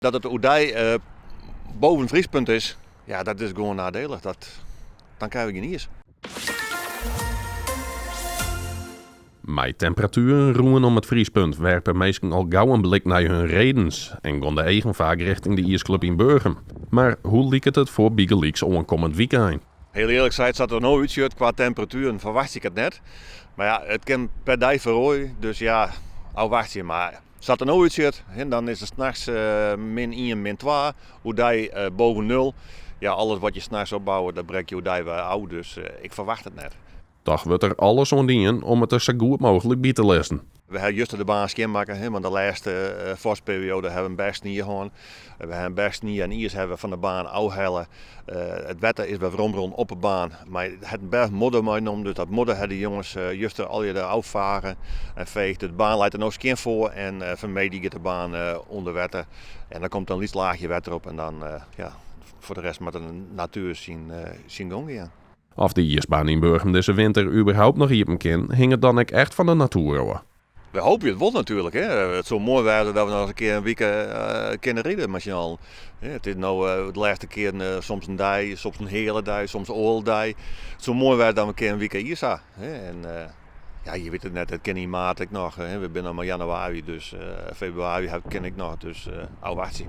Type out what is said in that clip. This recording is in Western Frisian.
Dat it oerdei boven it friespunt is, ja, dat is gewoan nadelig. Dat, dan krije we gjin iis. Mei temperatueren rûnom it friespunt werpe minsken al gau in blik nei hun redens en gongen de eagen faak rjochting de iisklup yn Burgum. Mar hoe liket it foar bygelyks oankommend wykein? Hiel earlik sein, sa't it der no útsjocht kwa temperatueren ferwachtsje ik it net. Mar ja, it kin per dei feroarje, dus ja, ôfwachtsje. Mar sa't it der no útsjocht, dan is it nachts min ien, min twa, oerdei boven nul. Ja, alles wat je nachts opbouwe, dat brek je oerdei wer ôf, dus ik ferwacht it net. Dochs wurdt der alles oan dien om it der sa goed mooglik by te lizzen. We ha juster de baan skjinmakke, want de lêste vorstperiode ha we in berch snie hân. We ha in berch snie en iis hawwe we fan de baan ôfhelle. It wetter is wer weromrûn op de baan, mar it hat in berch modder meinommen, dus dat modder ha de jonges juster allegear ôffage en feegd. De baan leit der no skjin foar en fanmiddei giet de baan ûnder wetter en dan komt in lyts laachje wetter op en dan, ja, foar de rest moat de natuer syn gong gean. Oft de iisbaan yn Burgum dizze winter überhaupt noch iepen kin, hinget dan ek echt fan de natoer ôf. We hoopje it wol natuerlik. Hè. It soe moai wêze dat we noch in kear in wike kinne ride mei syn allen. It is no de lêste kearen soms in dei, soms in heale dei, soms oardel dei. It soe moai wêze dat we in kear in wike iis ha. En ja, je witte it net, it kin yn maart ek noch. We binne noch mar januari, dus februari kin ek noch. Dus ôfwachtsje.